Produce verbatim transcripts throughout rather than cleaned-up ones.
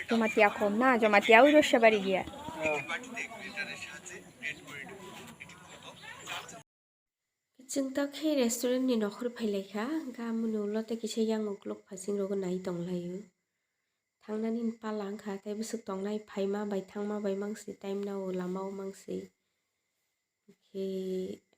Jamatia khom na, Jamatia ui Rosabari dia. Chwng ta khe restaurant ni nokhor phai lai kha, hwnkhe amoni ulo tei kisa yang uklok phasing rogo nai tong lai o. Thangnani pala wngkha, tei bwswk tongnai phaima bai thangma bai mangsi time nao lama o mangsi. Khe,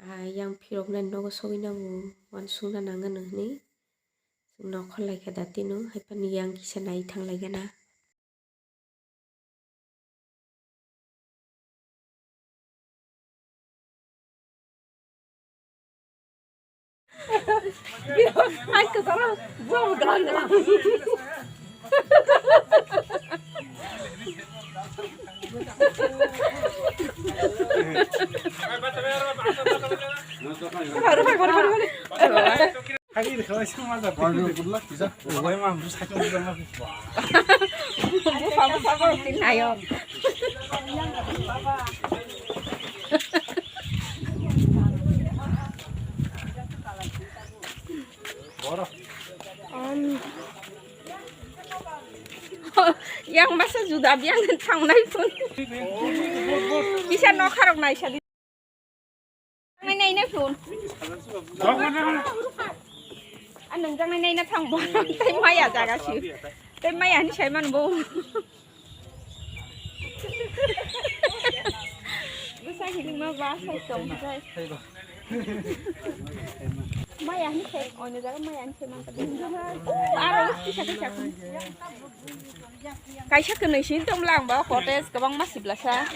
ah, yang phiroknani nogo sogwi nango, uansukna nangano hinwi chwng nokhor lai kha da tino, haphano yang kisa nai thang lai gana. Yang masa juda biang thangnai phun. Kisa nokharok naisadi. Nai nai na phun. A nung jang nai nai na thang bo. Tei maya jaga si. Tei maya ni sai man bo. Bwsa hiling ma ba sai tong jai. Maya ni sai, oino jaga maya ni sai man ta. Aro kisa kisa. Kaisa kwnwi sin tong lang ba cottage kwbang ma sibla sa.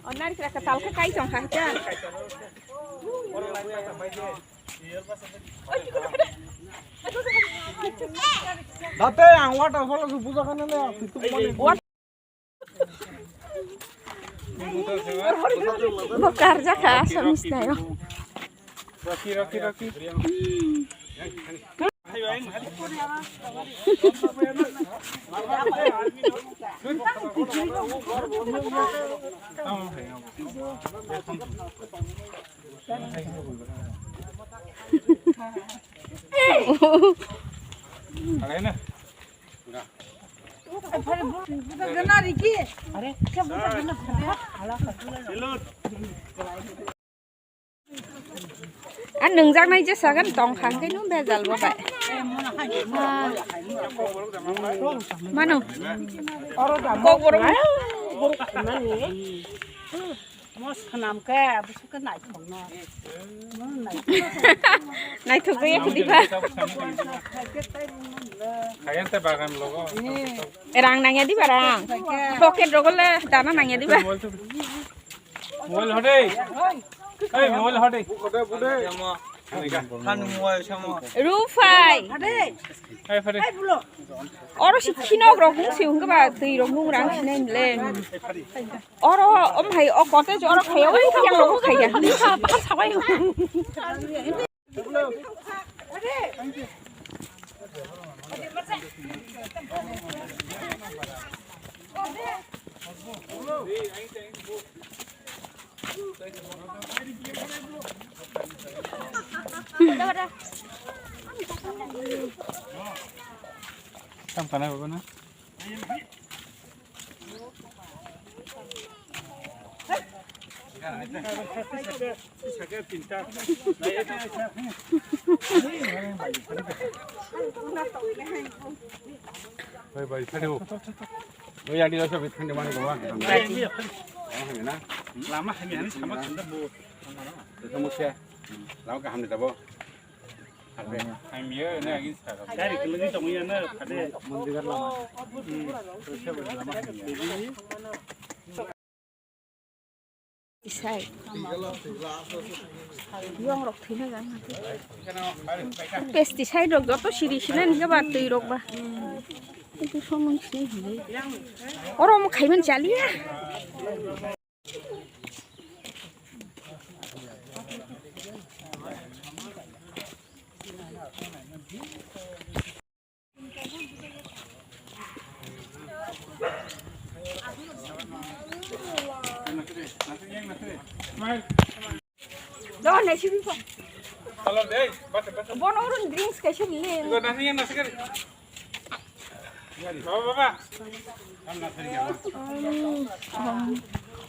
O narikra ka talkha kai tong kha ta. Date ang waterfall su puja kana le. Bo karjakha asam snayo. Rocky, Rocky, Rocky. A nwngjaknai jesa gan tong kha, hwnkhe nw bejal bo bai. Ah. Mano. Kok borok. Mo swnam khe, bwswk khe naithok no. Naithok jaya khe diba. Khayan te bagan logo. Rang nangya diba rang. Pocket rogo le dana nangya diba. Mobile hode. Hey, mobile hode. Hanu mobile sama. Rufai. Hey, hode. Oro si khinok rok nung si hwnkhe ba twi rok nung rang sinai le. Oro om hai o cottage oro khaya oi yang rok khaya. Bahar sabai. Tam kana baba na? Bai, bai, phai o. Oi, adi rasa bit khande mani bawa. Bai, bai. Lama hamya ni sama khande bo. Itu musia. Lama kaham ni tabo. Hamya ni agi sa. Dari kelagi tong ya na, phade. Mondir lama. Isai. Yong rok thwina jang hati. Pesticide rok joto siri sinani khe ba twi rok ba. Kintu somung sinai hinwi. Oro omo khaiman chaliya. Bono urun drinks kaisa le.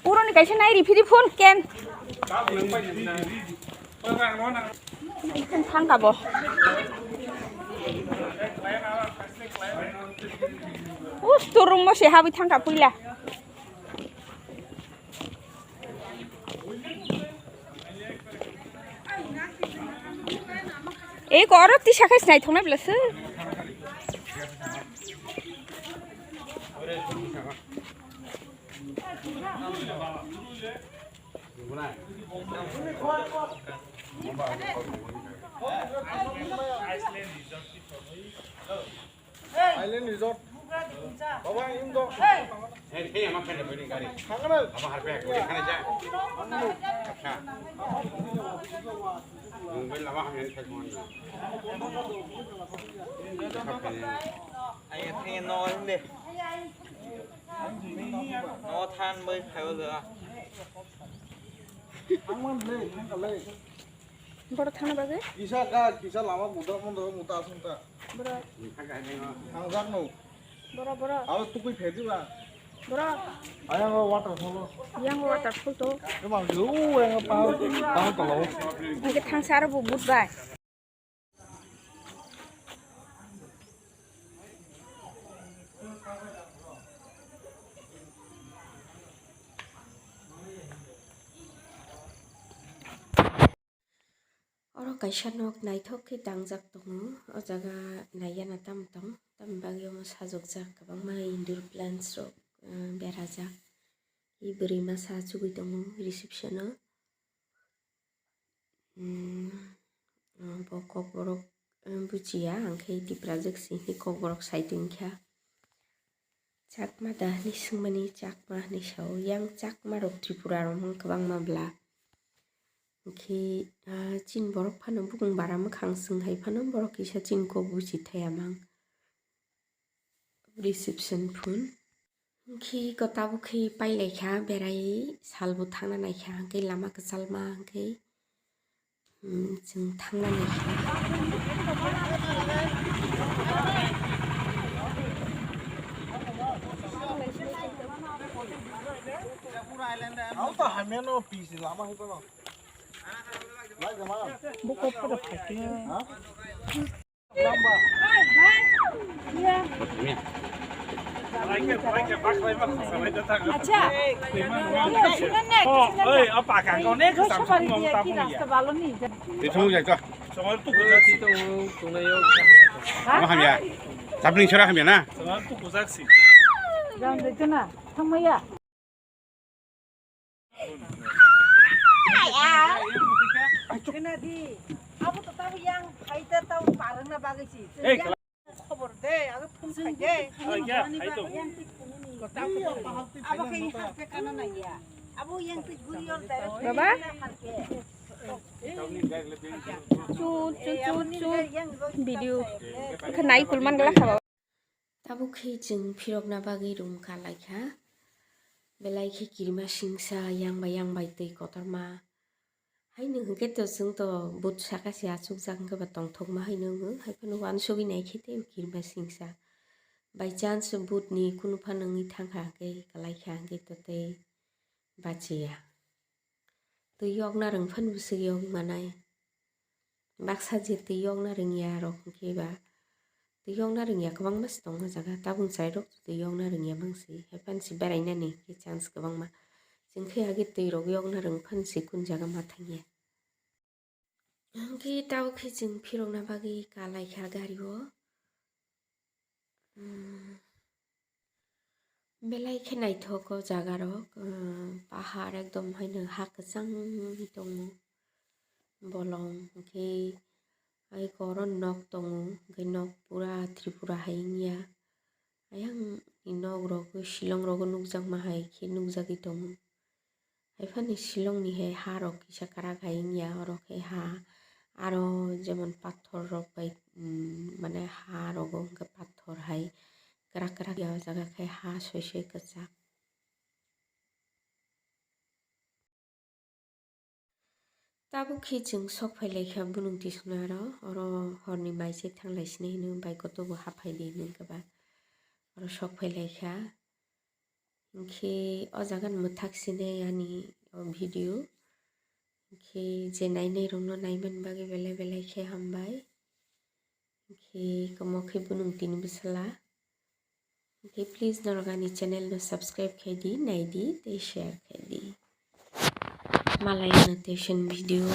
Uroni kaisa nai ri phiri phone ken. Thang kabo. Us turung mo se habi thang ka puila. Ei koro tisa khai sinai thongnai bwlasa. Island Resort. Baba, yung do. Hey, hey, ama kene bini gari. Hangan. Ama harpe aku kene ja. Acha. Yung ben lama ham yang thai mon. Ay, ay, no, hindi. No, than, bai, khayo da. Hangan le, hangan le. Boro thangna bagwi? Kisa ga, kisa lama muda, muda, muda asung ta. Boro. Hangjak no. Boro, boro. Abo tukui phedi ba. Boro. Ayang waterfall. Yang waterfall to. Emang lu yang pahal, pahal tolo. Hingke thangsa aro bo but bai. Oro kaisa nok naithok khe tangjak tongo. O jaga naiyana tamo tong, tamni bagwi omo sajokjak kwbangma indoor plants rok, ah, berajak. I bwrwi masa achugwi tongo reception o. Hmm, bo kokborok, eh, bujiya, hwnkhe Tiprajwk se hwnwi kokborok sai tongkha. Chakma da hwnwi swngmani, Chakma hwnwi sao. Yang Chakma rok Tripura rok wng kwbangma bwla. Hwnkhe, ah, chini borok phano bukung bara mwkhang swng hai phano borok kisa chini kok buchi thaya mang. Reception phone. Hwnkhe ko tabuk khe pailaikha berai salbo thangna naikha, hwnkhe lama kwchalma hwnkhe, hmm, chwng thangna naikha. Buko photo phaikhe. Acha. Tamo hamya. Chapling chora hamya na. Abo to tamo yang phaida tamo parwngna bagwi si. Khobor de, abo phone khai de. Abo khe harke kana naiya. Abo yang twi guri or direct. Baba? Chu, chu, chu, chu. Video. Kha nai kulman gala kha baba. Tabuk khe chwng phirokna bagwi room kha laikha. Belai khe kirima singsa yang bai yang bai twi kotorma. Haino hwnkhe to chwng to but saka se achukjak hwnkhe ba tongthokma haino wngo. Haiphano uansugwi naikhe tei kirima singsa. By chance but ni kunu phano wngwi thangkha hwnkhe kwlaikha hwnkhe to tei bachiya. Twi yokna rwng phano bwswk yok manai. Baksa je twi yokna rwngya rok hwnkhe ba twi yokna rwngya kwbangma se tongo o jaga. Tabuk chwrairok twi yokna rwngya mangsi. Haiphano se berainani khe chance kwbangma. Chwng khe age twi rok yokna rwng phano se kunu jaga ma thangya. Hwnkhe tabuk khe chwng phirokna bagwi kalaikha gari o. Umm, belai khe naithok o jaga rok, umm, pahar ekdom haino ha kwchang wngwi tongo bolong, hwnkhe aiko oro nok tongo, hwnkhe nok pura Tripura hai wngya. Ayang ni nok rok Shillong rogo nukjakma hai khe nukjagwi tongo. Haiphano Shillong ni hai ha rok kisa kwrak hai wngya, oro khe ha aro jemon pathor rok bai, umm, mane ha rogo hwnkhe pathor hai kwrak kwrak ya, o jaga khe ha soi soi kwchak. Tabuk khe chwng sok phai lai kha bunung tisuknai aro, oro horni mai se thang lai sini hino bai koto bo haphai di hinwi khe ba oro sok phai lai kha. Hinkhe o jaga ni mwthak sini ani o video. Hinkhe je nainai rokno naiman bagwi belai belai khe hambai. Hinkhe komo khe bunung tini bwsala. Hinkhe please norok ani channel no subscribe khai di, nai di tei share khai di. Malai ano tei sini video.